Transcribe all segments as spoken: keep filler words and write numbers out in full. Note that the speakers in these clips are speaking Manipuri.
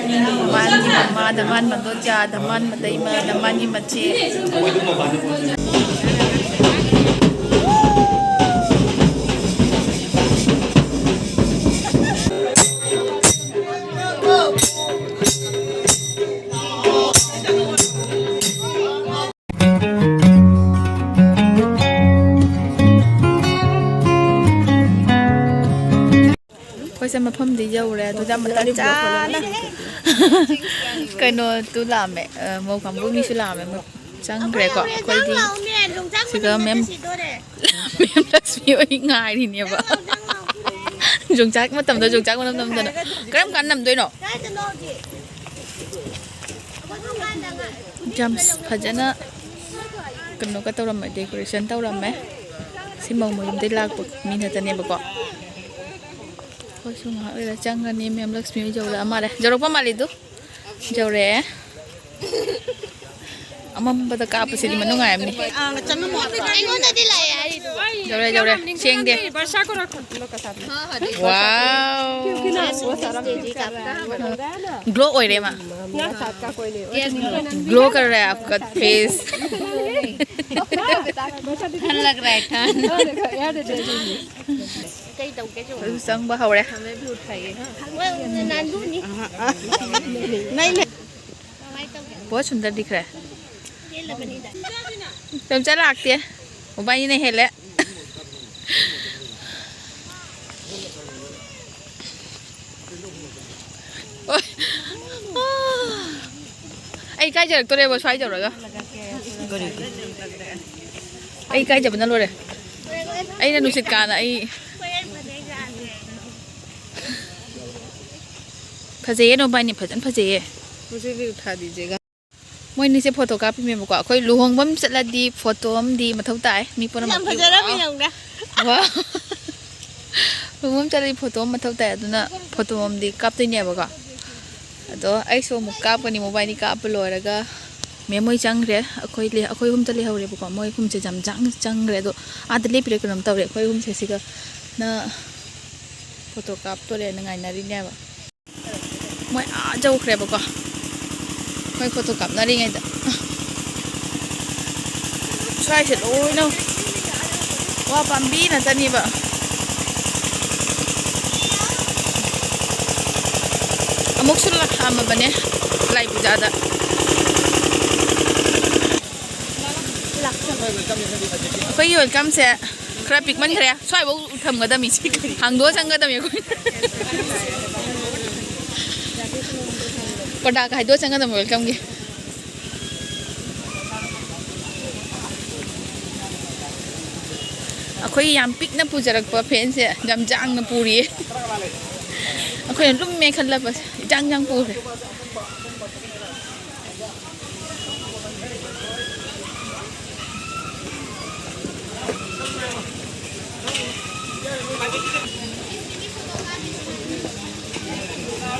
ꯗꯃꯥꯟꯒꯤ ꯃꯃꯥ, ꯗꯃꯥꯟ ꯃꯗꯣꯟꯆꯥ, ꯗꯃꯥꯟ ꯃꯇꯩꯃ, ꯗꯃꯥꯟꯒꯤ ꯃꯆꯦ꯫ ꯑꯩꯈꯣꯏꯁꯦ ꯃꯐꯝꯗꯤ ꯌꯧꯔꯦ, ꯑꯗꯨꯗ ꯃꯇꯝ ꯆꯥꯅ ꯀꯩꯅꯣ ꯇꯨ ꯂꯥꯛꯑꯝꯃꯦ, ꯑ, ꯃꯧ ꯀꯥꯡꯕꯨ ꯃꯤꯁꯨ ꯂꯥꯛꯑꯝꯃꯦ, ꯃꯣꯏ ꯆꯪꯈ꯭ꯔꯦꯀꯣ꯫ ꯑꯩꯈꯣꯏꯗꯤ ꯁꯤꯗ ꯃꯦꯝ, ꯃꯦꯝ ꯂꯛꯁꯃꯤ ꯍꯣꯏ ꯉꯥꯏꯔꯤꯅꯦꯕ꯫ ꯌꯣꯡꯆꯥꯛ ꯃꯇꯝꯗ, ꯌꯣꯡꯆꯥꯛ ꯃꯅꯝ ꯅꯝꯗꯅ꯫ ꯀꯔꯝ ꯀꯥꯟꯗ ꯅꯝꯗꯣꯏꯅꯣ? ꯌꯥꯝ ꯐꯖꯅ ꯀꯩꯅꯣꯒ ꯇꯧꯔꯝꯃꯦ, decoration ꯇꯧꯔꯝꯃꯦ꯫ ꯁꯤ ꯃꯧ ꯃꯌꯨꯝꯗꯩ ꯂꯥꯛꯄ ꯃꯤ ꯅꯠꯇꯅꯦꯕꯀꯣ꯫ ꯑꯩꯈꯣꯏꯁꯨ ꯉꯥꯏꯍꯥꯛ ꯂꯩꯔ ꯆꯪꯉꯅꯤ꯫ ꯃꯦꯝ ꯂꯛꯁꯃꯤ ꯍꯣꯏ ꯌꯧꯔꯛꯑ ꯃꯥꯜꯂꯦ꯫ ꯌꯧꯔꯛꯄ ꯃꯥꯜꯂꯤꯗꯨ꯫ ꯌꯧꯔꯛꯑꯦ꯫ ꯑꯃꯝꯕꯗ ꯀꯥꯞꯄꯁꯤꯗꯤ ꯃꯅꯨꯡ ꯉꯥꯏꯔꯝꯅꯤ꯫ ꯑꯩꯉꯣꯟꯗꯗꯤ ꯂꯥꯛꯑꯦ ꯍꯥꯏꯔꯤꯗꯨ꯫ ꯌꯧꯔꯦ, ꯌꯧꯔꯦ꯫ ꯁꯦꯡꯗꯦ꯫ ꯋꯥꯎ꯫ ꯒ꯭ꯂꯣ ꯑꯣꯏꯔꯦ ꯃꯥ꯫ ꯒ꯭ꯂꯣ ꯀꯔ ꯔꯍꯥ ꯍꯥꯏ ꯑꯥꯞꯀꯥ ꯐꯦꯁ꯫ ꯂꯒ ꯔꯍꯥ ꯍꯥꯏ ꯊꯥ꯫ ꯀꯩ ꯇꯧꯒꯦ ꯆꯨꯝ? ꯑꯗꯨ ꯆꯪꯕ ꯍꯧꯔꯦ꯫ ꯍꯣꯏ, ꯅꯥꯟꯗꯨꯅꯤ꯫ ꯀꯃꯥꯏ ꯇꯧꯒꯦ? ꯕꯍꯨꯠ ꯁꯨꯟꯗꯔ ꯗꯤꯈ ꯔꯍꯥ ꯍꯥꯏ꯫ ꯍꯦꯜꯂꯕꯅꯤꯗ꯫ ꯇꯣꯝꯆꯥ ꯂꯥꯛꯇꯦ꯫ ꯃꯕꯥꯅꯤꯅ ꯍꯦꯜꯂꯦ꯫ ꯑꯣꯏ꯫ ꯑꯩ ꯏꯀꯥꯏꯖꯔꯛꯇꯣꯔꯦꯕ ꯁ꯭ꯋꯥꯏ ꯇꯧꯔꯒ꯫ ꯑꯩ ꯏꯀꯥꯏꯖꯕꯅ ꯂꯣꯏꯔꯦ꯫ ꯑꯩꯅ ꯅꯨꯡꯁꯤꯠ ꯀꯥꯅ ꯑꯩ ꯐꯖꯩꯌꯦ, ꯅꯣꯡꯕꯥꯏꯅꯤ ꯐꯖꯅ ꯐꯖꯩꯌꯦ꯫ ꯃꯣꯏꯅꯤꯁꯦ ꯐꯣꯇꯣ ꯀꯥꯞꯄꯤꯃꯦꯕꯀꯣ꯫ ꯑꯩꯈꯣꯏ ꯂꯨꯍꯣꯡꯕ ꯑꯃ ꯆꯠꯂꯗꯤ ꯐꯣꯇꯣ ꯑꯃꯗꯤ ꯃꯊꯧ ꯇꯥꯏ꯫ ꯃꯤ ꯄꯨꯝꯅꯃꯛꯀꯤ꯫ ꯌꯥꯝ ꯐꯖꯔꯝꯃꯤ, ꯌꯦꯡꯉꯨꯅꯦ꯫ ꯋꯥ꯫ ꯂꯨꯍꯣꯡꯕ ꯑꯃ ꯆꯠꯂꯗꯤ ꯐꯣꯇꯣ ꯑꯃ ꯃꯊꯧ ꯇꯥꯏ꯫ ꯑꯗꯨꯅ ꯐꯣꯇꯣ ꯑꯃꯗꯤ ꯀꯥꯞꯇꯣꯏꯅꯦꯕꯀꯣ꯫ ꯑꯗꯣ ꯑꯩꯁꯨ ꯑꯃꯨꯛ ꯀꯥꯞꯀꯅꯤ꯫ ꯃꯣꯕꯥꯏꯅꯤ ꯀꯥꯞꯄ ꯂꯣꯏꯔꯒ ꯃꯦꯝ ꯍꯣꯏ ꯆꯪꯈ꯭ꯔꯦ꯫ ꯑꯩꯈꯣꯏ ꯂꯩ-, ꯑꯩꯈꯣꯏ ꯑꯍꯨꯝꯇ ꯂꯩꯍꯧꯔꯦꯕꯀꯣ꯫ ꯃꯣꯏ ꯑꯍꯨꯝꯁꯦ ꯌꯥꯝ ꯆꯪ-, ꯆꯪꯈ꯭ꯔꯦ꯫ ꯑꯗꯣ ꯑꯥꯗ ꯂꯦꯞꯄꯤꯔ ꯀꯩꯅꯣꯝ ꯇꯧꯔꯦ꯫ ꯑꯩꯈꯣꯏ ꯑꯍꯨꯝꯁꯦ ꯁꯤꯒ ꯅ ꯐꯣꯇꯣ ꯀꯥꯞꯇꯣꯔꯦꯅ ꯉꯥꯏꯅꯔꯤꯅꯦꯕ꯫ ꯃꯣꯏ ꯑꯥ ꯌꯧꯈ꯭ꯔꯦꯕꯀꯣ, ꯃꯣꯏ ꯐꯣꯇꯣ ꯀꯥꯞꯅꯔꯤꯉꯩꯗ꯫ ꯁ꯭ꯋꯥꯏꯁꯦ ꯂꯣꯏꯅ ꯋꯥ ꯄꯥꯝꯕꯤ ꯉꯥꯛꯇꯅꯦꯕ꯫ ꯑꯃꯨꯛꯁꯨ ꯂꯥꯛꯑꯝꯃꯕꯅꯦ ꯂꯥꯏ ꯄꯨꯖꯥꯗ꯫ ꯑꯩꯈꯣꯏꯒꯤ ꯋꯦꯜꯀꯝꯁꯦ ꯈꯔ ꯄꯤꯛꯃꯟꯈ꯭ꯔꯦ꯫ ꯁ꯭ꯋꯥꯏꯐꯥꯎ ꯊꯝꯒꯗꯕꯅꯤ꯫ ꯍꯥꯡꯗꯣꯛꯑ ꯆꯪꯒꯗꯕꯅꯤ ꯑꯩꯈꯣꯏ꯫ ꯄꯔꯗꯥꯒ ꯍꯥꯏꯗꯣꯛꯑ ꯆꯪꯒꯗꯕꯅꯤ ꯋꯦꯜꯀꯝꯒꯤ꯫ ꯑꯩꯈꯣꯏ ꯌꯥꯝ ꯄꯤꯛꯅ ꯄꯨꯖꯔꯛꯄ ꯐꯦꯟꯁꯦ ꯌꯥꯝ ꯌꯥꯡꯅ ꯄꯨꯔꯤꯌꯦ꯫ ꯑꯩꯈꯣꯏꯅ ꯂꯨꯝꯃꯦ ꯈꯜꯂꯕ ꯏꯌꯥꯡ ꯌꯥꯡ ꯄꯨꯔꯦ꯫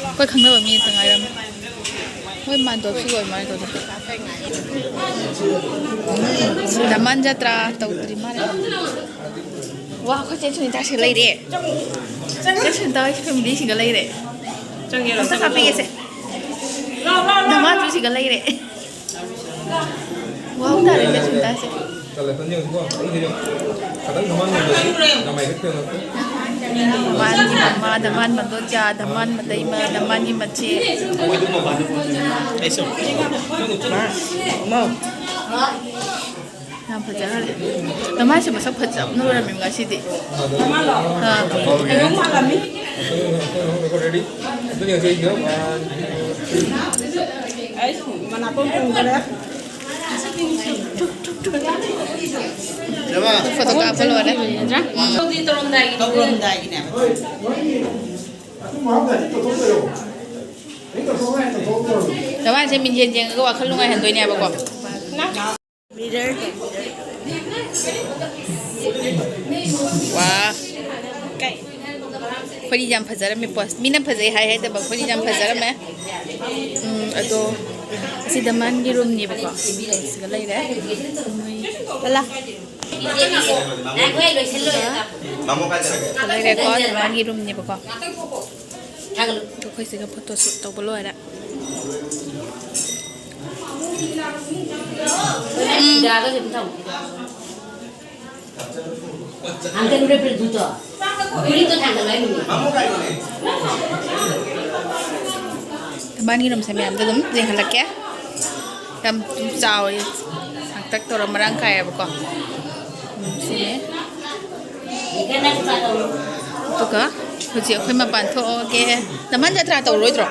ꯑꯩꯈꯣꯏ ꯈꯪꯅꯕ ꯃꯤ ꯑꯃꯇ ꯉꯥꯏꯔꯝꯃꯦ꯫ ꯃꯣꯏ ꯃꯥꯟꯗꯣꯞꯁꯨ ꯂꯣꯏ ꯃꯥꯜꯂꯦ ꯇꯧꯗꯦ꯫ ꯗꯃꯥꯟ ꯖꯇ꯭ꯔꯥ ꯇꯧꯗ꯭ꯔꯤ ꯃꯥꯜꯂꯦ꯫ ꯋꯥ, ꯑꯩꯈꯣꯏ ꯆꯦ ꯁꯨꯅꯤꯇꯥꯁꯤꯒ ꯂꯩꯔꯦ꯫ ꯆꯦ ꯁꯨꯅꯤꯇꯥ ꯍꯣꯏ ꯐꯦꯃꯤꯂꯤꯁꯤꯒ ꯂꯩꯔꯦ꯫ ꯑꯝꯇ ꯀꯥꯞꯄꯤꯒꯦꯁꯦ꯫ ꯗꯃꯥꯟꯁꯨ ꯁꯤꯒ ꯂꯩꯔꯦ꯫ ꯋꯥꯎ ꯇꯥꯔꯦ ꯆꯦ ꯁꯨꯅꯤꯇꯥꯁꯦ꯫ ꯗꯃꯥꯟꯒꯤ ꯃꯃꯥ, ꯗꯃꯥꯟ ꯃꯗꯣꯆꯥ, ꯗꯃꯥꯟ ꯃꯇꯩꯃ, ꯗꯃꯥꯟꯒꯤ ꯃꯆꯦ꯫ ꯌꯥꯝ ꯐꯖꯈ꯭ꯔꯦ꯫ ꯗꯃꯥꯟꯁꯦ ꯃꯁꯛ ꯐꯖꯕꯅ ꯂꯣꯏꯔꯝꯃꯦ ꯉꯁꯤꯗꯤ꯫ ꯑꯥ꯫ ꯐꯣꯇꯣ ꯀꯥꯞꯄ ꯂꯣꯏꯔꯦ꯫ ꯎꯝ꯫ ꯇꯧꯔꯝꯗꯥꯏꯒꯤꯅꯦꯕ꯫ ꯗꯃꯥꯟꯁꯦ ꯃꯤꯡꯁꯦꯜ ꯌꯦꯡꯉꯒ ꯋꯥꯈꯜ ꯅꯨꯡꯉꯥꯏꯍꯟꯗꯣꯏꯅꯦꯕꯀꯣ꯫ ꯋꯥ꯫ ꯑꯩꯈꯣꯏꯗꯤ ꯌꯥꯝ ꯐꯖꯔꯝꯃꯦ ꯄꯣꯁ꯫ ꯃꯤꯅ ꯐꯖꯩ ꯍꯥꯏ ꯍꯥꯏꯗꯕ ꯑꯩꯈꯣꯏꯗꯤ ꯌꯥꯝ ꯐꯖꯔꯝꯃꯦ꯫ ꯎꯝ, ꯑꯗꯣ ꯑꯁꯤ ꯗꯃꯥꯟꯒꯤ ꯔꯨꯝꯅꯦꯕꯀꯣ꯫ ꯁꯤꯒ ꯂꯩꯔꯦ꯫ ꯂꯥ꯫ ꯂꯩꯔꯦꯀꯣ, ꯗꯃꯥꯟꯒꯤ ꯔꯨꯝꯅꯦꯕꯀꯣ꯫ ꯑꯩꯈꯣꯏ ꯁꯤꯒ ꯐꯣꯇꯣ ꯁꯨꯠ ꯇꯧꯕ ꯂꯣꯏꯔꯦ꯫ ꯎꯝ꯫ ꯊꯥꯡꯒꯠꯂꯨꯔꯦ ꯄ꯭ꯔꯤꯟꯇꯨꯗꯣ꯫ ꯄ꯭ꯔꯤꯟꯇꯨ ꯊꯥꯡꯒꯠꯂꯣ ꯍꯥꯏꯕꯅꯦ꯫ ꯃꯃꯥꯡꯒꯤ ꯔꯨꯝꯁꯦ ꯃꯌꯥꯝꯗ ꯑꯗꯨꯝ ꯌꯦꯡꯍꯜꯂꯛꯀꯦ꯫ ꯌꯥꯝ ꯆꯥꯎꯋꯦ꯫ ꯁꯥꯡꯇꯛ ꯇꯧꯔ ꯃꯔꯥꯡ ꯀꯥꯏꯌꯦꯕꯀꯣ꯫ ꯎꯝ, ꯁꯤꯅꯦ꯫ ꯑꯗꯨꯒ ꯍꯧꯖꯤꯛ ꯑꯩꯈꯣꯏ ꯃꯄꯥꯟ ꯊꯣꯛꯑꯒꯦ꯫ ꯗꯃꯥꯟ ꯖꯇ꯭ꯔꯥ ꯇꯧꯔꯣꯏꯗ꯭ꯔꯣ?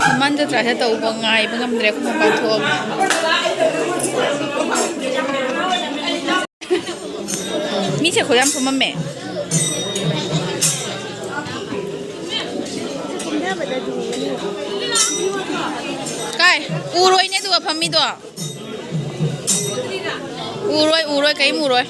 ꯗꯃꯥꯟ ꯖꯇ꯭ꯔꯥꯁꯦ ꯇꯧꯕ ꯉꯥꯏꯕ ꯉꯝꯗ꯭ꯔꯦ꯫ ꯑꯩꯈꯣꯏ ꯃꯄꯥꯟ ꯊꯣꯛꯑꯒꯦ꯫ ꯃꯤꯁꯦ ꯈꯨꯌꯥꯝ ꯐꯝꯃꯝꯃꯦ꯫ ꯀꯥꯏ? ꯎꯔꯣꯏꯅꯦ ꯑꯗꯨꯒ ꯐꯝꯃꯤꯗꯣ꯫ ꯎꯔꯣꯏ, ꯎꯔꯣꯏ, ꯀꯔꯤꯝ ꯎꯔꯣꯏ꯫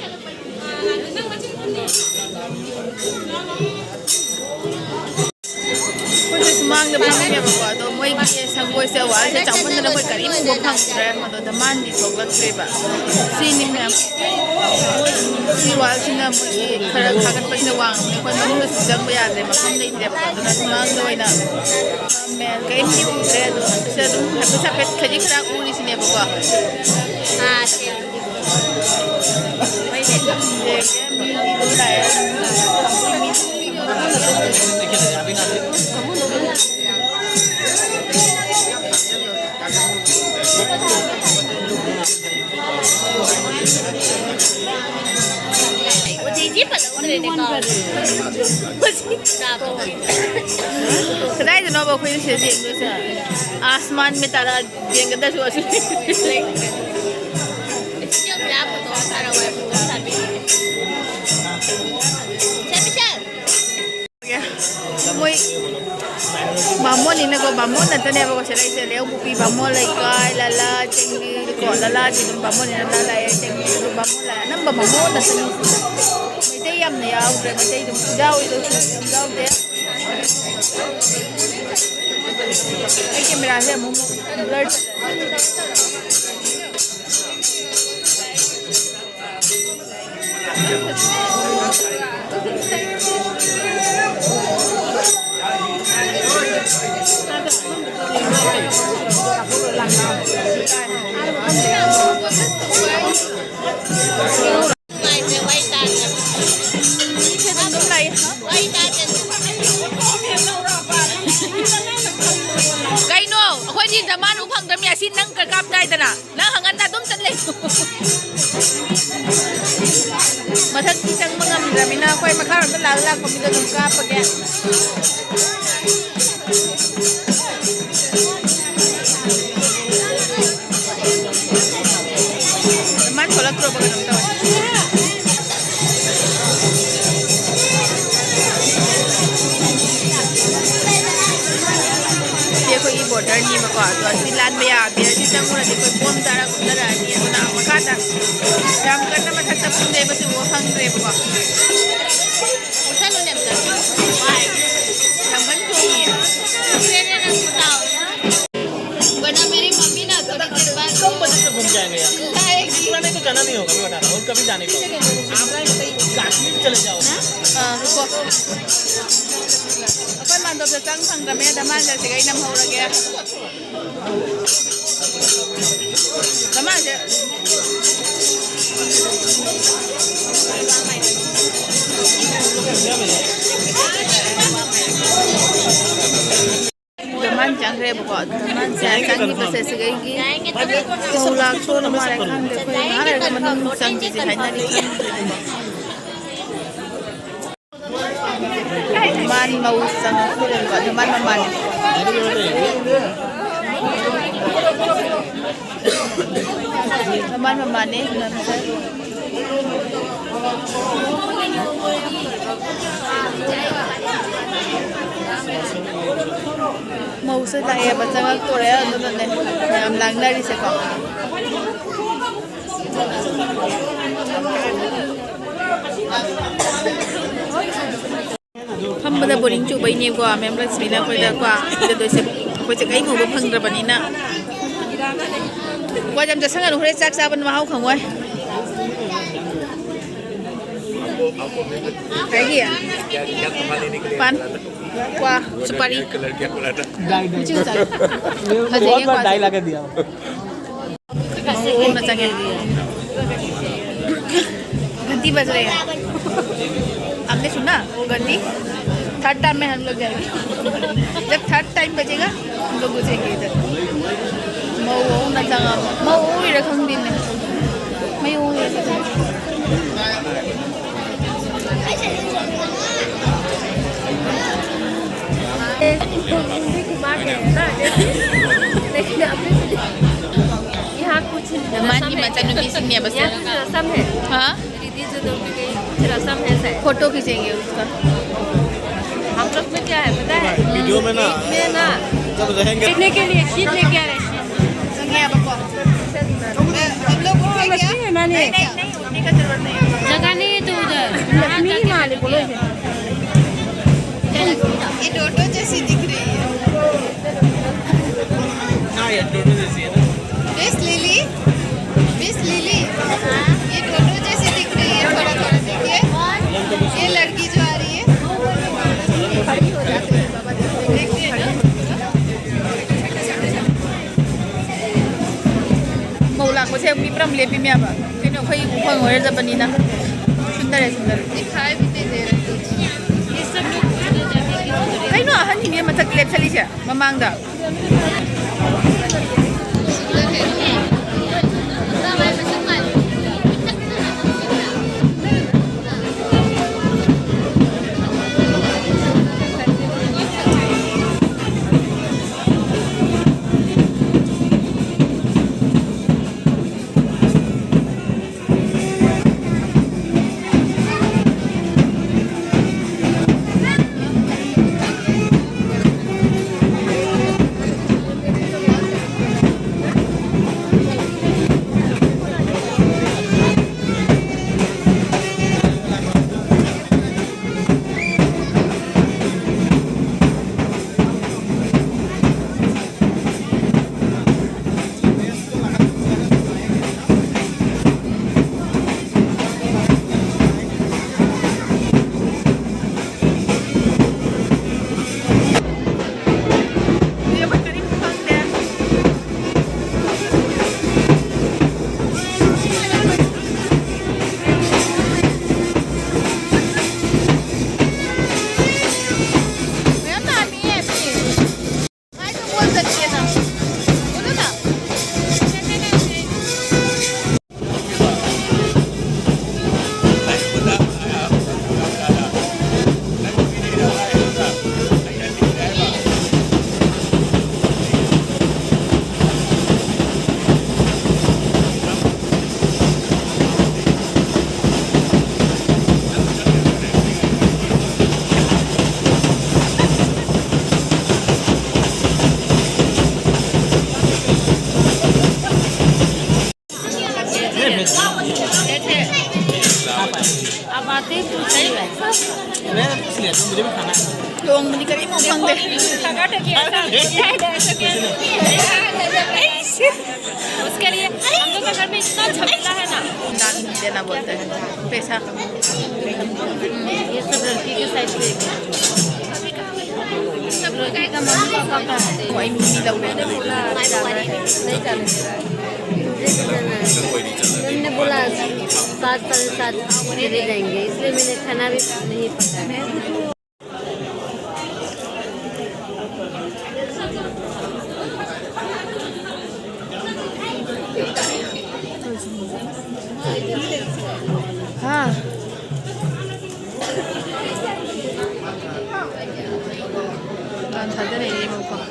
ꯑꯩꯈꯣꯏꯁꯦ ꯁꯨꯃꯥꯡꯗ ꯐꯝꯃꯦꯕꯀꯣ, ꯑꯗꯣ ꯃꯣꯏꯒꯤ ꯁꯪꯒꯣꯏꯁꯦ, ꯋꯥꯜꯁꯦ ꯆꯥꯎꯃꯟꯗꯅ ꯑꯩꯈꯣꯏ ꯀꯔꯤꯝ ꯎꯕ ꯐꯪꯗ꯭ꯔꯦ꯫ ꯑꯗꯣ ꯗꯃꯥꯟꯗꯤ ꯊꯣꯛꯂꯛꯇ꯭ꯔꯤꯕ꯫ ꯁꯤꯅꯤ ꯃꯌꯥꯝ꯫ ꯁꯤ ꯋꯥꯜꯁꯤꯅ ꯃꯣꯏꯒꯤ ꯈꯔ ꯊꯥꯒꯠꯄꯁꯤꯅ ꯋꯥꯡꯕꯅꯦ꯫ ꯑꯩꯈꯣꯏ ꯃꯅꯨꯡꯗꯁꯨ ꯆꯪꯕ ꯌꯥꯗ꯭ꯔꯦ, ꯃꯐꯝ ꯂꯩꯇ꯭ꯔꯦꯕꯀꯣ꯫ ꯑꯗꯨꯅ ꯁꯨꯃꯥꯡꯗ ꯑꯣꯏꯅ ꯃꯦꯜ ꯀꯔꯤꯝꯗꯤ ꯎꯗ꯭ꯔꯦ꯫ ꯑꯗꯣ ꯁꯤꯗ ꯑꯗꯨꯝ ꯍꯥꯏꯐꯦꯠ ꯍꯥꯏꯐꯦꯠ ꯈꯖꯤꯛ ꯈꯔ ꯎꯔꯤꯁꯤꯅꯦꯕꯀꯣ꯫ ꯑꯥ, ꯁꯦ꯫ ꯀꯗꯥꯏꯗꯅꯣꯕ ꯑꯩꯈꯣꯏꯅ ꯁꯤꯗ ꯌꯦꯡꯗꯣꯏꯁꯦ? ꯑꯥꯁꯃꯥꯟ ꯃꯦ ꯇꯥꯔꯥ ꯌꯦꯡꯒꯗ꯭ꯔꯁꯨ ꯑꯁꯤ ꯃꯣꯏ ꯕꯥꯃꯣꯟꯅꯤꯅꯀꯣ, ꯕꯥꯃꯣꯟ ꯉꯥꯛꯇꯅꯦꯕꯀꯣ ꯁꯤꯗ ꯂꯩꯁꯦ꯫ ꯂꯩꯍꯧꯄꯣꯛꯄꯤ ꯕꯥꯃꯣꯟ ꯂꯩꯀꯥꯏ, ꯂꯂꯥ, ꯆꯤꯡꯃꯤ ꯀꯣ, ꯂꯂꯥ ꯑꯗꯨꯝ ꯕꯥꯃꯣꯟꯅꯤꯅ ꯂꯥ ꯂꯥꯛꯑꯦ, ꯆꯤꯡꯃꯤ ꯑꯗꯨꯝ ꯕꯥꯃꯣꯟ ꯂꯥꯛꯑꯦ꯫ ꯑꯅꯝꯕ ꯕꯥꯃꯣꯟ ꯉꯥꯛꯇꯅꯤ꯫ ꯃꯩꯇꯩ ꯌꯥꯝꯅ ꯌꯥꯎꯗ꯭ꯔꯦ, ꯃꯩꯇꯩ ꯑꯗꯨꯝ ꯌꯥꯎꯏꯗꯣ ꯌꯥꯝ ꯌꯥꯎꯗꯦ꯫ ꯑꯩ ꯀꯦꯃꯦꯔꯥꯁꯦ ꯑꯃꯨꯛ blur ꯆꯠꯂꯦ꯫ ꯀꯩꯅꯣ? ꯑꯩꯈꯣꯏꯗꯤ ꯗꯃꯥꯟ ꯎ ꯐꯪꯗ꯭ꯔꯕꯅꯤ꯫ ꯑꯁꯤ ꯅꯪ ꯀ-, ꯀꯥꯞꯇꯥꯏꯗꯅ꯫ ꯅꯪ ꯍꯪꯒꯟꯗ ꯑꯗꯨꯝ ꯆꯠꯂꯦ꯫ ꯃꯊꯛꯇꯤ ꯆꯪꯕ ꯉꯝꯗ꯭ꯔꯕꯅꯤꯅ ꯑꯩꯈꯣꯏ ꯃꯈꯥꯔꯣꯝꯗ ꯂꯥꯛ ꯂꯥꯛꯄ ꯃꯤꯗꯣ ꯑꯗꯨꯝ ꯀꯥꯞꯄꯒꯦ꯫ ꯃꯥ ꯊꯣꯛꯂꯛꯇ꯭ꯔꯣꯕ ꯀꯩꯅꯣꯝ ꯇꯧꯔꯦ꯫ ꯁꯤ ꯑꯩꯈꯣꯏꯒꯤ borderꯅꯦꯕꯀꯣ, ꯑꯗꯣ ꯑꯁꯤ ꯂꯥꯟꯕ ꯌꯥꯗꯦ꯫ ꯑꯁꯤ ꯆꯪꯉꯨꯔꯗꯤ ꯑꯩꯈꯣꯏ ꯕꯣꯝ ꯆꯥꯔ ꯀꯨꯝꯊꯔꯛꯑꯅꯤ꯫ ꯑꯗꯨꯅ ꯃꯈꯥꯗ ꯌꯥꯝ ꯀꯟꯅ ꯃꯊꯛꯇ ꯀꯨꯝꯊꯩꯕꯁꯤ ꯎꯕ ꯐꯪꯗ꯭ꯔꯦꯕꯀꯣ꯫ ꯃꯨꯊꯠꯂꯨꯅꯦ ꯑꯝꯇ꯫ ꯌꯥꯝ ꯀꯟꯅ ꯆꯣꯡꯉꯤꯌꯦ꯫ वरना मेरी मम्मी ना थोड़ी देर बाद कम बजे से घूम जाएंगे यार। लाएगी। इतना नहीं तो जाना नहीं होगा, मैं बता रहा हूँ, और कभी जाने का होगा। आप काश्मीर चले जाओ। हाँ, रुको। ꯑꯩꯈꯣꯏ ꯃꯥꯟꯗꯣꯞꯇ ꯆꯪ ꯐꯪꯗ꯭ꯔꯕꯅꯤꯅ ꯗꯃꯥꯟꯁꯦ ꯑꯁꯤꯒ ꯑꯩ ꯅꯝꯍꯧꯔꯒꯦ꯫ ꯗꯃꯥꯟꯁꯦ꯫ ꯗꯃꯥꯟ ꯆꯪꯈ꯭ꯔꯦꯕꯀꯣ꯫ ꯗꯃꯥꯟꯁꯦ ꯆꯪꯈꯤꯕꯁꯦ ꯁꯤꯒꯩꯒꯤ ꯃꯧ ꯂꯥꯛꯇꯣꯔ ꯃꯥꯜꯂꯦ꯫ ꯈꯪꯗꯦ, ꯑꯩꯈꯣꯏ ꯉꯥꯏꯍꯥꯛ ꯂꯩꯔꯒ ꯃꯅꯨꯡ ꯆꯪꯁꯤꯗꯤ ꯍꯥꯏꯅꯔꯤ꯫ ꯈꯪꯗꯦ꯫ ꯗꯃꯥꯟ ꯃꯧ ꯆꯪꯉꯛꯇꯣꯔꯦꯕꯀꯣ꯫ ꯗꯃꯥꯟ ꯃꯃꯥꯟꯅꯦ꯫ ꯗꯃꯥꯟ ꯃꯃꯥꯟꯅꯦ꯫ ꯃꯧꯁꯦ ꯂꯥꯛꯑꯦꯕ, ꯆꯪꯉꯛꯇꯣꯔꯦ, ꯑꯗꯨꯅꯅꯦ ꯃꯌꯥꯝ ꯂꯥꯡꯅꯔꯤꯁꯦꯀꯣ꯫ ꯐꯝꯕꯗ boring ꯆꯨꯕꯩꯅꯦꯀꯣ, ꯃꯦꯝ ꯂꯛꯁꯃꯤꯅ ꯑꯩꯈꯣꯏꯗ ꯀꯣ ꯄꯤꯖꯗꯣꯏꯁꯦ꯫ ꯑꯩꯈꯣꯏꯁꯦ ꯀꯩꯝ ꯎꯕ ꯐꯪꯗ꯭ꯔꯕꯅꯤꯅ꯫ ꯀꯣ ꯌꯥꯝ ꯆꯠꯁꯪꯒꯅꯨ, ꯍꯣꯔꯦꯟ ꯆꯥꯛ ꯆꯥꯕ ꯃꯍꯥꯎ ꯈꯪꯉꯣꯏ꯫ ꯀꯩꯒꯤ? ꯄꯥꯟ꯫ ꯀ꯭ꯋꯥ, ꯁꯨꯄꯥꯔꯤ꯫ ꯀꯂꯔ ꯀꯌꯥ ꯀꯂꯔꯗ? ꯗꯥꯏ, ꯗꯥꯏ꯫ ꯃꯆꯤꯟ ꯃꯆꯥꯏ꯫ ꯐꯖꯩꯌꯦ, ꯃꯆꯥ ꯀ꯭ꯋꯥꯁꯦ꯫ ꯗꯥꯏ ꯂꯥꯛꯀꯗꯤ ꯌꯥꯝ꯫ ꯃꯑꯣꯡ ꯑꯃ ꯆꯪꯉꯦ꯫ घंटी बज रही है। आपने सुना वो घंटी? थर्ड टाइम में हम लोग जाएंगे। जब थर्ड टाइम बजेगा, हम लोग घुसेंगे इधर। ꯃꯧ ꯑꯍꯨꯝꯅ ꯆꯪꯉꯕ꯫ ꯃꯧ ꯑꯣꯏꯔ ꯈꯪꯗꯦꯅꯦ꯫ ꯃꯌꯨꯝ ꯑꯣꯏꯔ ꯈꯪꯗꯦ꯫ लेकिन अभी यहाँ कुछ रस्म है। ꯃꯆꯥꯅꯨꯄꯤꯁꯤꯡꯅꯦꯕ ꯁꯦ꯫ यहाँ कुछ रस्म है। ꯍꯥ? दीदी जो दौड़ के गई, कुछ रस्म है शायद। फोटो खींचेंगे उसका। हम लोग में क्या है पता है? वीडियो में ना, बीच में ना, जब रहेंगे। देखने के लिए शीट लेके आ रहे हैं, शीट। हम लोग उठे क्या? नहीं, नहीं, नहीं, उठने का जरूरत नहीं है। जगह नहीं है तो उधर। ये डोडो जैसी दिख रही है। हाँ, ये डोडो जैसी है ना। मिस लिली, मिस लिली, ये डोडो जैसी दिख रही है, थोड़ा थोड़ा देखिए। ये लड़की जो आ रही है, देखिए ना। ꯃꯧ ꯂꯥꯛꯄꯁꯦ ꯃꯤ ꯄꯨꯔꯥ ꯂꯦꯞꯄꯤ ꯃꯌꯥꯝ꯫ ꯀꯩꯅꯣ, ꯑꯩꯈꯣꯏ ꯎꯐꯝ ꯑꯣꯏꯔ ꯆꯠꯄꯅꯤꯅ꯫ ꯁꯨꯟꯗꯔꯦ, ꯁꯨꯟꯗꯔꯦ꯫ दिखाई भी नहीं दे रहे कुछ। ꯀꯩꯅꯣ ꯑꯍꯟꯁꯤꯡꯁꯦ ꯃꯊꯛ ꯂꯦꯞꯁꯜꯂꯤꯁꯦ ꯃꯃꯥꯡꯗ? ꯂꯣꯡꯕꯗꯤ ꯀꯔꯤꯝ ꯈꯪꯗꯦ꯫ ꯊꯥꯒꯠꯇꯒꯤ ꯑꯆꯥꯄꯣꯠ ꯍꯥꯏꯗꯅ ꯆꯠꯀꯦ꯫ उसके लिए हम लोग के घर में इतना झमेला है ना। दान देना बोलते हैं, पैसा। ये सब लड़की के साइड से। सब लड़की का मम्मी पापा का है। कोई भी नहीं लग रहा है। नहीं चल रहा है। हमने बोला सात, साढ़े सात चले जाएंगे, इसलिए मैंने खाना भी नहीं पकाया। हाँ। ꯌꯥꯝ ꯊꯥꯖꯅꯩꯌꯦ ꯃꯐꯝ꯫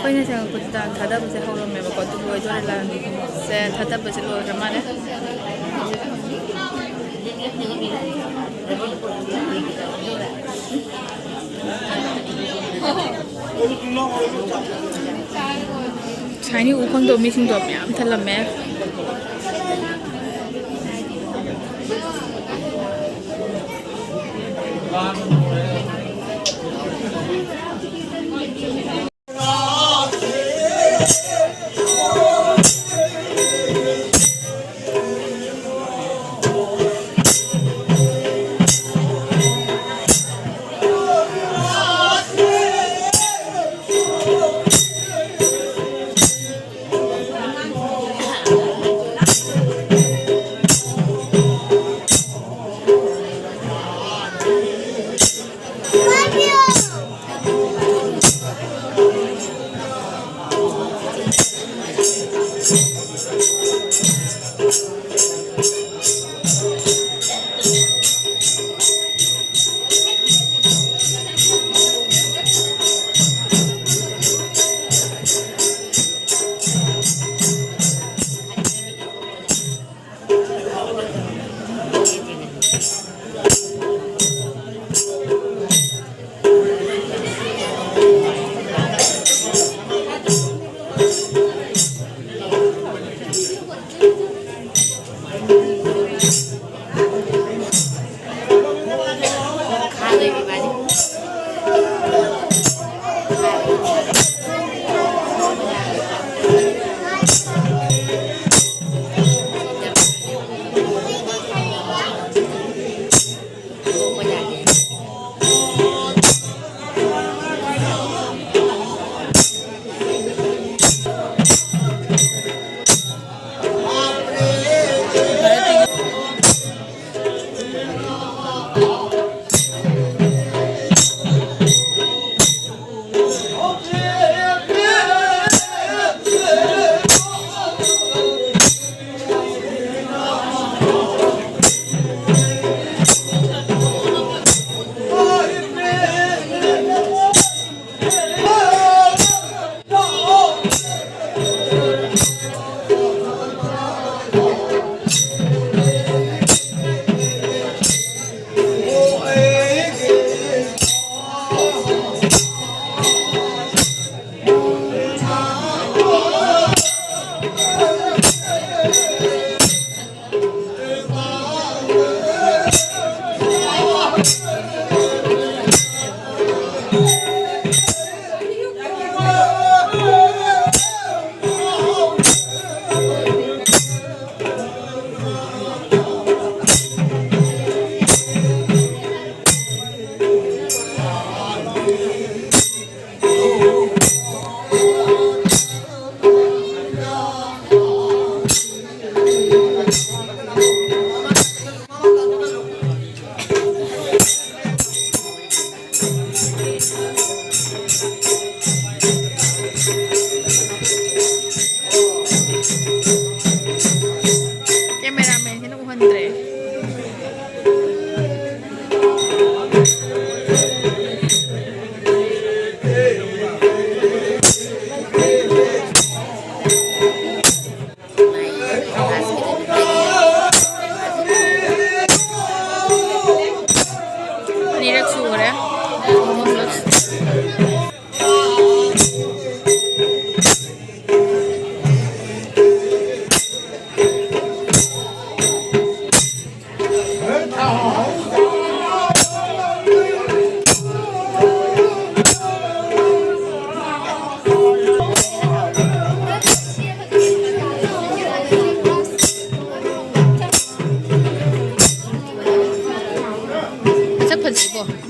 ꯑꯩꯈꯣꯏꯅ ꯆꯪꯉꯛꯄꯗ ꯗꯥꯟ ꯊꯥꯗꯕꯁꯦ ꯍꯧꯔꯝꯃꯦꯕꯀꯣ, ꯑꯗꯨ ꯂꯣꯏꯗꯣꯔꯦ, ꯂꯥꯟꯁꯦ ꯊꯥꯗꯕꯁꯦ ꯂꯣꯏꯈ꯭ꯔ ꯃꯥꯜꯂꯦ꯫ ꯉꯁꯥꯏꯅꯤ ꯎ ꯐꯪꯗꯕ ꯃꯤꯁꯤꯡꯗꯣ ꯃꯌꯥꯝ ꯊꯜꯂꯝꯃꯦ꯫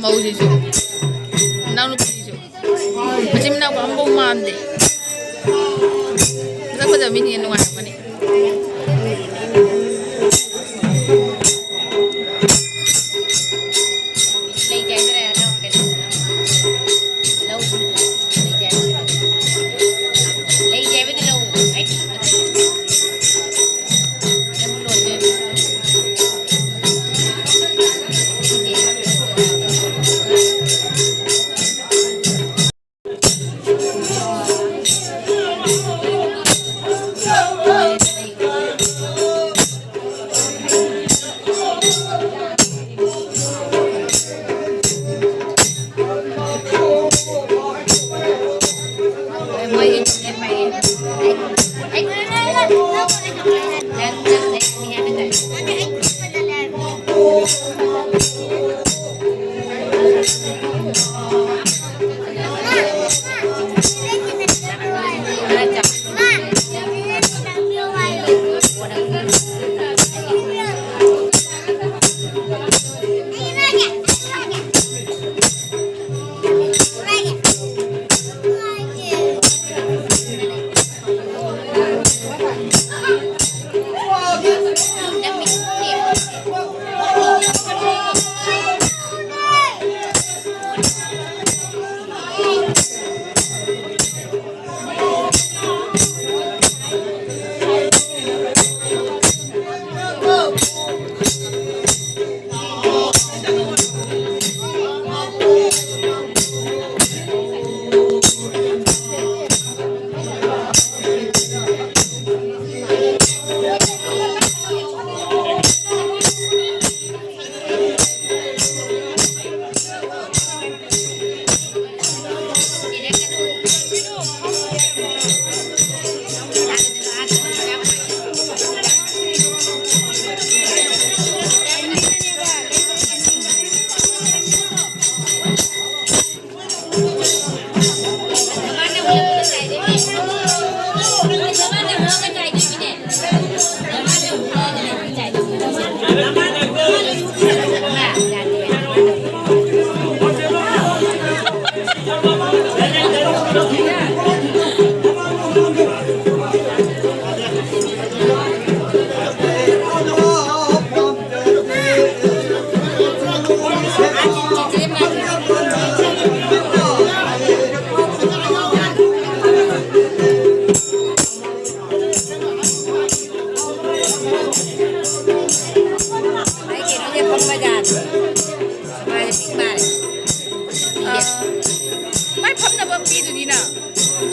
ꯃꯧꯁꯤꯁꯨ, ꯏꯅꯥꯎꯅꯨꯄꯤꯁꯤꯁꯨ, ꯃꯆꯤꯟ ꯃꯅꯥꯎ ꯑꯃꯐꯥꯎ ꯃꯥꯟꯗꯦ꯫ ꯃꯁꯛ ꯐꯖꯕ ꯃꯤꯅ ꯍꯦꯟꯅ ꯅꯨꯡꯉꯥꯏꯔꯝꯒꯅꯤ꯫ ꯂꯩ ꯆꯥꯏꯗ꯭ꯔꯦ, ꯂꯧ, ꯂꯧ, ꯂꯩ ꯆꯥꯏꯗ꯭ꯔꯦ꯫ ꯂꯩ ꯆꯥꯏꯕꯗꯤ ꯂꯧ꯫ ꯑꯩ ꯃꯥꯗꯤ ꯄꯤꯛ ꯃꯥꯜꯂꯦ꯫ ꯑꯥ꯫ ꯃꯥꯏ ꯐꯝꯅꯕ ꯑꯃ ꯄꯤꯗꯨꯗꯤ ꯅꯪ꯫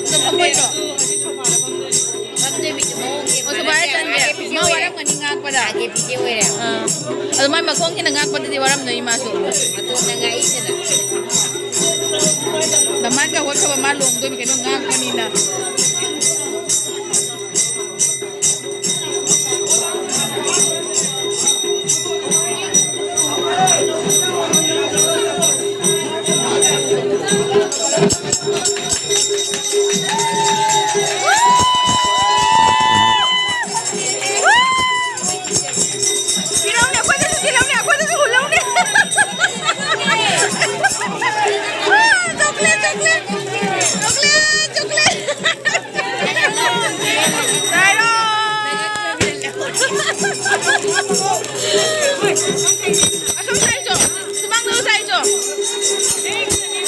ꯑꯗꯣ ꯐꯝꯃꯣꯏꯗ꯭ꯔꯣ? ꯐꯝꯗꯣꯏ ꯃꯤꯗꯤ ꯃꯑꯣꯡ ꯌꯦꯡ ꯑꯣ, ꯁꯨꯃꯥꯏꯅ ꯃꯥꯟꯅꯗꯦ꯫ ꯆꯟꯒꯦ꯫ ꯑꯥꯔ ꯀꯦ ꯄꯤ ꯖꯦ ꯃꯥ ꯑꯣꯏꯔꯦ꯫ ꯋꯥꯔꯝꯒꯅꯤ ꯉꯥꯛꯄꯗ꯫ ꯑꯥꯔ ꯀꯦ ꯄꯤ ꯖꯦ ꯑꯣꯏꯔꯦ꯫ ꯑꯥ꯫ ꯑꯗꯣ ꯃꯥꯏ ꯃꯈꯣꯡꯁꯤꯅ ꯉꯥꯛꯄꯗꯗꯤ ꯋꯥꯔꯝꯗꯣꯏꯅꯤ ꯃꯥꯁꯨ꯫ ꯃꯇꯣꯟꯗ ꯉꯥꯛꯏꯗꯅ꯫ ꯃꯃꯥꯡꯒ ꯍꯣꯠꯈ꯭ꯔꯕ ꯃꯥ ꯂꯣꯡꯗꯣꯏꯅꯤ ꯀꯩꯅꯣ ꯉꯥꯛꯄꯅꯤꯅ꯫ ꯊꯤꯜꯂꯧꯅꯦ, ꯑꯩꯈꯣꯏꯗꯁꯨ ꯊꯤꯜꯂꯧꯅꯦ, ꯑꯩꯈꯣꯏꯗꯁꯨ ꯍꯨꯜꯂꯧꯅꯦ꯫ Chocolate, chocolate, chocolate, chocolate. ꯆꯥꯏꯔꯣ꯫ ꯑꯁꯣꯝ ꯆꯥꯏꯆꯣ꯫ ꯁꯨꯃꯥꯡꯗ ꯆꯥꯏꯆꯣ꯫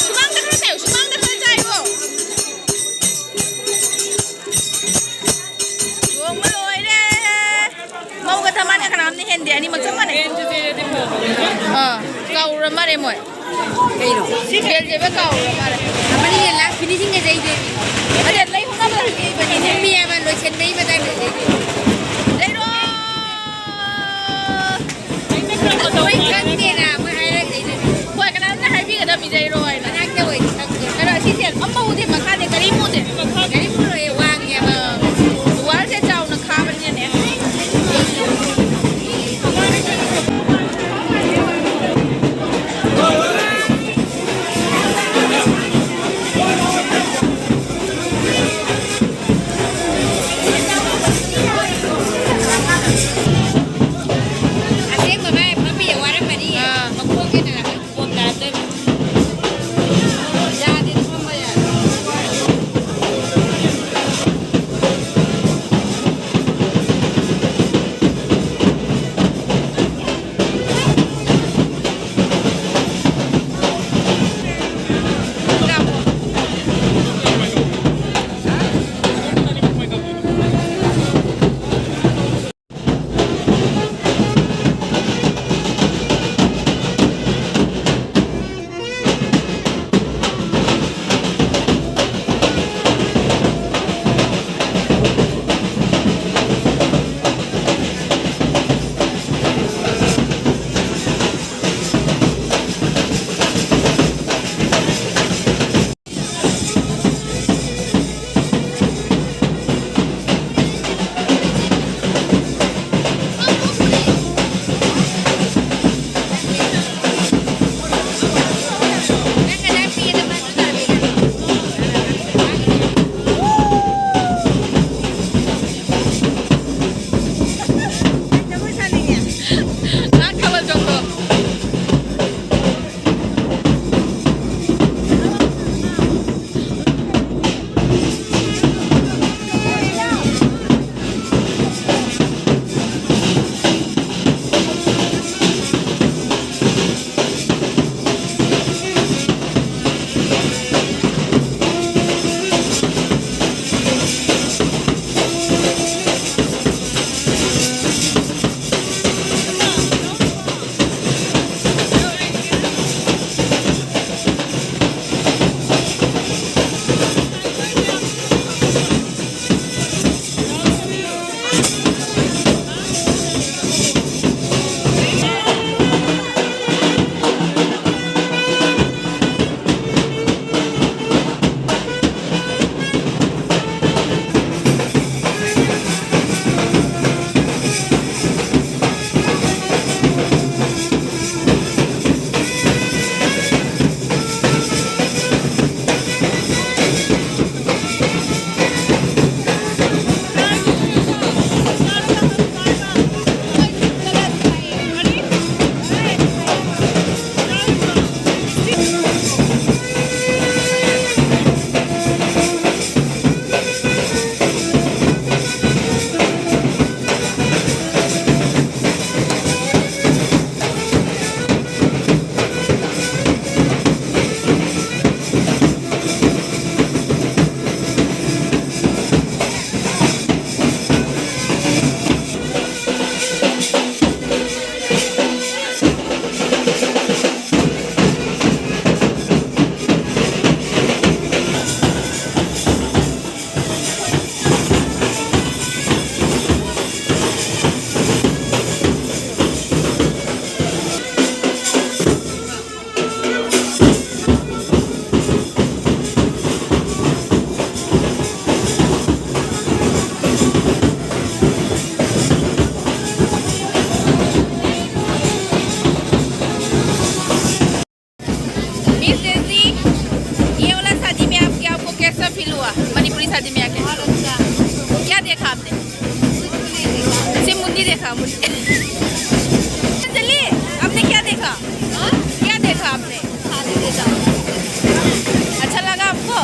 ꯁꯨꯃꯥꯡꯗ ꯈꯔ ꯆꯥꯏꯌꯨ, ꯁꯨꯃꯥꯡꯗ ꯈꯔ ꯆꯥꯏꯌꯣ꯫ ꯆꯣꯡꯕ ꯂꯣꯏꯔꯦ꯫ ꯃꯧꯒ ꯊꯝꯃꯅꯤ ꯀꯅꯥꯝꯅ ꯍꯦꯟꯗꯦ, ꯑꯅꯤꯃꯛ ꯆꯞ ꯃꯥꯟꯅꯩ꯫ ꯑꯥ, ꯀꯥꯎꯔ ꯃꯥꯜꯂꯦ ꯃꯣꯏ꯫ ꯀꯩꯅꯣ? ꯕꯦꯜꯖꯦꯕ ꯀꯥꯎꯔ ꯃꯥꯜꯂꯦ꯫ ꯑꯃꯅꯤ ꯍꯦꯟ ꯂꯥꯁ ꯐꯤꯅꯤꯁꯤꯡꯒ ꯆꯩꯗꯣꯏꯅꯤ꯫ ꯑꯗ ꯂꯩ ꯍꯣꯡꯅꯕ ꯍꯧꯖꯤꯛ ꯏꯕꯅꯤꯅꯦ꯫ ꯃꯤ ꯑꯃ ꯂꯣꯏꯁꯟꯕꯩ ꯃꯇꯥꯡꯗ ꯆꯩꯗꯣꯏꯅꯤ꯫ ꯂꯩꯔꯣ꯫ ꯑꯩꯈꯣꯏ ꯈꯪꯗꯦꯅ ꯃꯣꯏ ꯍꯥꯏꯔꯛꯇꯣꯏꯅꯦ꯫ ꯍꯣꯏ, ꯀꯅꯥꯝꯇ ꯍꯥꯏꯕꯤꯒꯗꯕ ꯃꯤꯗꯩꯔꯣ ꯍꯥꯏꯅ꯫ ꯃꯅꯥꯛꯇ ꯑꯣꯏꯗꯤ ꯈꯪꯗꯦ꯫ ꯀꯩꯅꯣ, ꯑꯁꯤꯁꯦ ꯑꯃ ꯎꯗꯦ, ꯃꯈꯥꯗꯤ ꯀꯔꯤꯝ ꯎꯗꯦ꯫ ꯀꯔꯤꯝ ꯎꯔꯣꯏꯌꯦ, ꯋꯥꯡꯉꯦꯕ꯫ ꯑꯥ, ꯋꯥꯜꯁꯦ ꯆꯥꯎꯅ ꯈꯥꯕꯅꯤꯅꯅꯦ꯫ ꯑꯁꯦꯡꯕ ꯃꯥꯏ ꯐꯝꯃꯤꯁꯦ ꯋꯥꯔꯝꯃꯅꯤ꯫ ꯑꯥ꯫ ꯃꯈꯣꯡꯁꯦ ꯅꯥꯔꯛꯀꯅꯤ, ꯄꯣꯝ ꯇꯥꯔꯛꯇꯣꯏꯅꯤ꯫ ꯌꯥꯗꯦ, ꯐꯝꯕ ꯌꯥꯗꯦ꯫ क्या देखा आपने? अच्छा लगा आपको?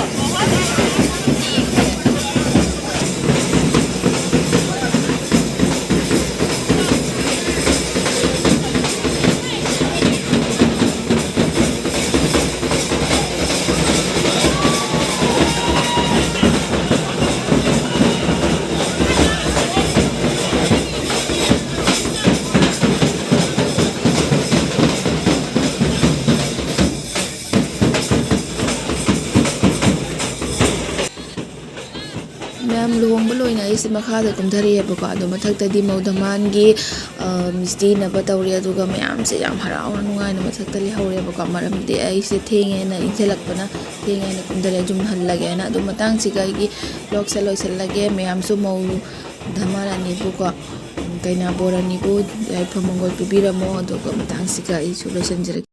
ठीक है। ꯃꯌꯥꯝ ꯂꯨꯍꯣꯡꯕ ꯂꯣꯏꯅ ꯑꯩꯁꯦ ꯃꯈꯥꯗ ꯀꯨꯝꯊꯔꯛꯑꯦꯕꯀꯣ꯫ ꯑꯗꯣ ꯃꯊꯛꯇꯗꯤ ꯃꯧ ꯙꯃꯥꯟꯒꯤ, ꯑ, ꯃꯤꯁꯇꯤꯅꯕ ꯇꯧꯔꯦ꯫ ꯑꯗꯨꯒ ꯃꯌꯥꯝꯁꯦ ꯌꯥꯝ ꯍꯔꯥꯎꯅ ꯅꯨꯡꯉꯥꯏꯅ ꯃꯊꯛꯇ ꯂꯩꯍꯧꯔꯦꯕꯀꯣ꯫ ꯃꯔꯝꯗꯤ ꯑꯩꯁꯦ ꯊꯦꯡꯉꯦꯅ, ꯏꯪꯊꯤꯜꯂꯛꯄꯅ ꯊꯦꯡꯉꯦꯅ ꯀꯨꯝꯊꯔꯛꯑꯦ, ꯌꯨꯝ ꯍꯜꯂꯒꯦꯅ꯫ ꯑꯗꯣ ꯃꯇꯥꯡꯁꯤꯒ ꯑꯩꯒꯤ vlogꯁꯦ ꯂꯣꯏꯁꯤꯜꯂꯒꯦ꯫ ꯃꯌꯥꯝꯁꯨ ꯃꯧ ꯙꯃꯥꯟ ꯑꯅꯤꯕꯨꯀꯣ, ꯀꯩꯅꯥ ꯕꯣꯔ ꯑꯅꯤꯕꯨ ꯌꯥꯏꯐ ꯃꯪꯒꯣꯜ ꯄꯤꯕꯤꯔꯝꯃꯣ꯫ ꯑꯗꯨꯒ ꯃꯇꯥꯡꯁꯤꯒ ꯑꯩꯁꯨ ꯂꯣꯏꯁꯤꯟꯖꯔꯒꯦ꯫